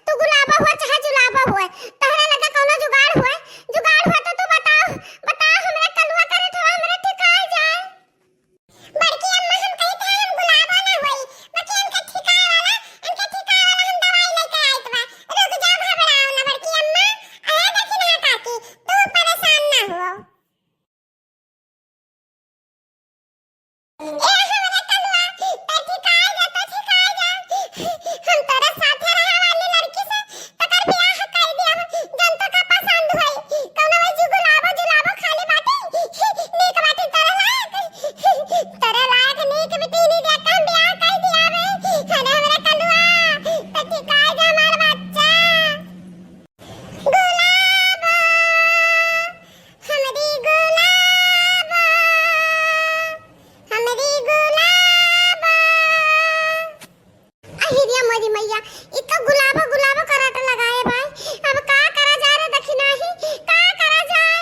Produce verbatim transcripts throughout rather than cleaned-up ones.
तू गुलाबो हो चाहे जुलाबो हो, तहरे लगे कौनो जुगाड़ होए, जुगाड़ होए तो तू बताओ, बताओ, हमरा कलुआ करे ठवा हमरा ठिकाए जाए। बड़की अम्मा, हम कही थे हम गुलाबो ना होई, बाकी इनके ठिकाए वाला, इनके ठिकाए वाला हम दवाई लेके आइत बा। रुक जा, घबराओ ना बड़की अम्मा। अरे दखिनहा काकी, तू परेशान ना हो। ए हमरे कलुआ, ते ठिकाए जा, ते ठिकाए जा। हम तोरे साथे रहे वाली लड़की से तकर बियाह कइ दिया, जौन तोका पसंद होई। कौनो वही जी गुलाबो जुलाबो खाली बाटी, नीक बाटी तोरे लायक, तोरे लायक नीक बिटिनी देख के हम बियाह कइ दिया बे। अरे हमरे कलुआ, ते ठिकाए जा हमार बच्चा। गुलाबो, हमरी गुलाबो, हमरी गुलाबो। अहिरिया मोरी मैया, ई तो गुलाबो गुलाबो करत लगाए बाय। अब का करा जाए रे दखिनही, का करा जाए?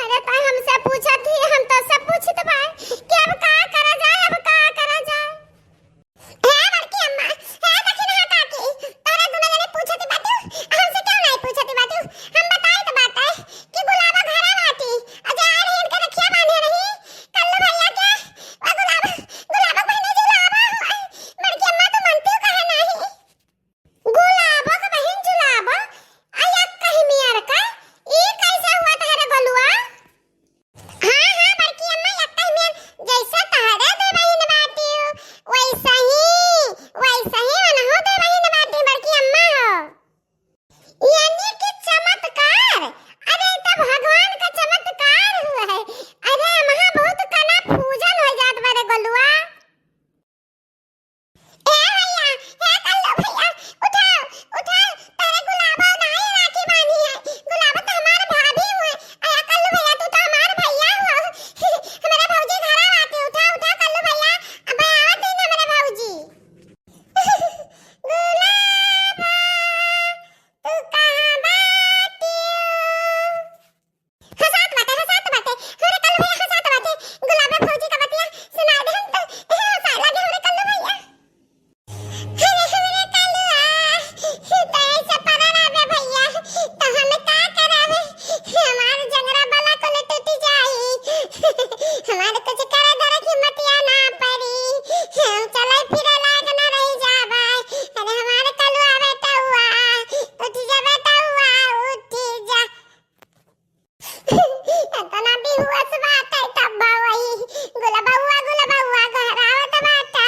अरे तैं हमसे पूछत ही, हम तोसे पूछत बाय कि अब का करा जाए, अब का करा जाए? हे बड़की अम्मा, हे दखिनहा काकी, तोहरे दुनो जने पूछत बाटू, हमसे क्यों नहीं पूछत बाटू? हम बताइत बाटे कि गुलाबो घरे बाटी, अजय आए रही इनके रखिया बांधे रही, कल्लू भैया के, ओ गुलाब, गुलाबो बहिनी जुलाबो, बड़की अम्मा तू मनती काहे नहीं? गुलाबो के बहिन जुलाबो, आ या कहीं मियर का, ई कैसे हुआ तहरे गोलुआ? हाँ, हाँ, बड़की अम्मा, यक्कई में जैसे तहरे दे बहिन बाटियो, वैसे ही, वैसे ही ओनहु दे बहिन बाटी, बड़की अम्मा हो। यानी कि चमत्कार, अरे, ई त भगवान का चमत्कार हुआ है। अरे, अम्मा बहुत कना फूजन हो जात बा रे गोलुआ। ए भैया, हे कल्लू भैया, उठाओ, उठाओ, तोरे गुलाबो नाई राखी बांधी है। गुलाबो तो हमार भाभी हुए। अरे कल्लू भैया, तू तो हमार भैया हुआ। हमारे भौजी घरा आते, उठाओ, उठाओ कल्लू भैया, अब आवत दिन हमारे भौजी। गुलाबो, तू कहाँ बाटियो? हंसात बाटे, हंसात बाटे, हमरे कल्लू भैया हंसात बाटे। गुलाबा भौजी का बतिया सुनाए दे हम तो, हंसाए लागे हमरे कल्लू भैया। अरे हमरे कलुआ, तू ऐसे पड़ा रहबे भैया, तो हम का करब? हमार जंगरा बला कुल टूट जाई। हमार कुछ करे धरे की हिम्मतिया ना पड़ी। हम चले फिरे लायक ना रह जाबे। अरे हमार कलुआ बेटउआ, उठ जा बेटउआ, उठ जा। एतना बेहोश बाटे तब वही गुलबउआ, गुलबउआ गोहरावत बाटे।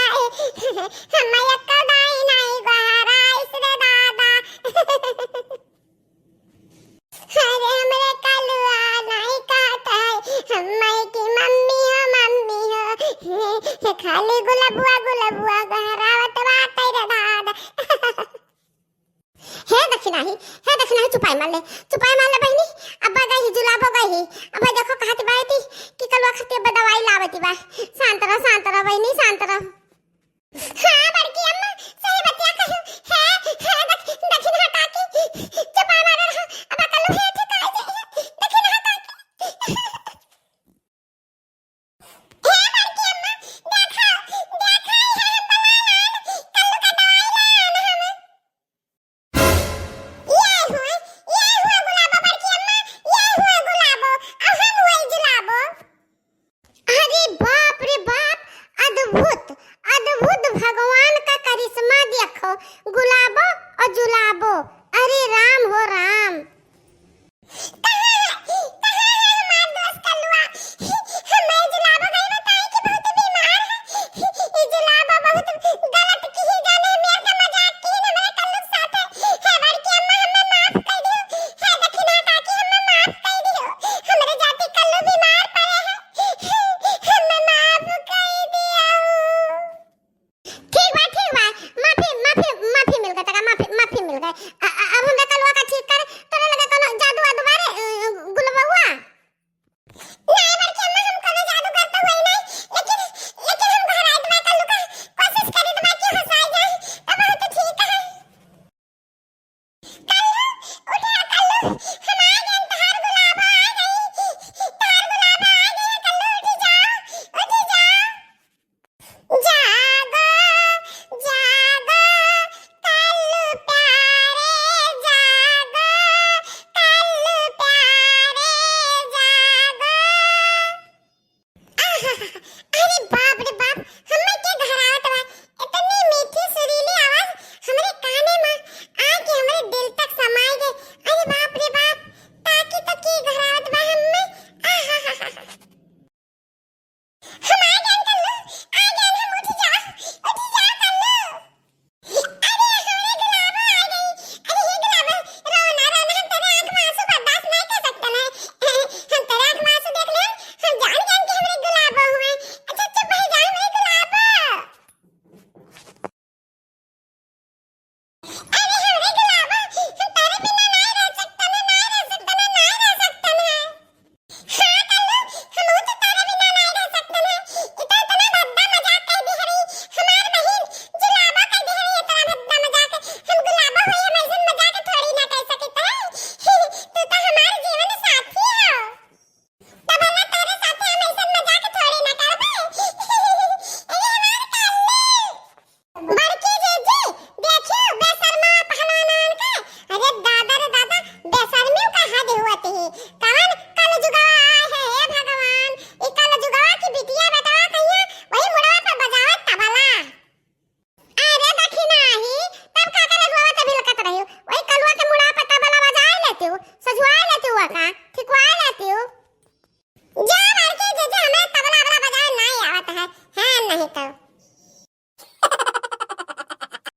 हम एक्को दाई नाई गोहराइस रे दादा। अरे हमरे कलुआ नाई कहत है, हम की मम्मी हो, मम्मी हो। खाली गुलबुआ, गुलबुआ गोहरावत बाटे रे दादा। हे दखिनही, हे दखिनही, चुपाई मार ले, चुपाई मार ले बहिनी। अब्बा गई ही, जुलाबो गई ही। अब्बा देखो कहत बाटी कि कलुआ खातिर अब्बा दवाई लावती बा। शांत रह, शांत रह बहिनी, शांत रह। हाँ बड़की अम्मा, सही बतिया कहू। हे, हे दख-, दखिनहा काकी, चुपाई मार रहा। अब्बा कलुआ हे ठिकाए जाई, दखिनहा काकी। हे बड़की अम्मा, देखा, देखा, इहे हम बला लान, कल्लू का दवाई लान हम। ये हुए, ये हुए गुलाबो बड़की अम्मा, ये हुए गुलाबो, अब हम हुए जुलाबो। अरे बाप रे बाप, अद्भुत, अद्भुत भगवान का करिश्मा देखो, गुलाबो और जुलाबो, अरे राम हो राम। कहाँ है, कहाँ है हमार दोस्त कल्लुआ? हमें जुलाबो गई बताई कि बहुत बीमार है। ई जुलाबो बहुत गलत की ही जाने, मेर का मजाक की ही हमरे कल्लू के साथ है। हे बड़की अम्मा, हमें माफ कर दियो। हे दखिना काकी, हमें माफ कर दियो। हमरे जाति कल्लू बीमार पड़े है। हमें माफ कर दियो। ठीक बा, ठीक बा, माफी, माफी, माफी मिल गई, तका माफी, माफी मिल गई। अ-, अ-, अब हमरा कलुआ का ठीक कर, तोरे लगे कोनो जादू वादू बारे, अ, गुलबउआ? नहीं, बड़की अम्मा, हम कोनो जादू करता हुआ ही नहीं, लेकिन, लेकिन हम घर आए तो मैं कल्लू का कोशिश करी तो मैं क्यों हंसाई जाए, तो बहुत ठीक है। कल्लू, उठा कल्लू,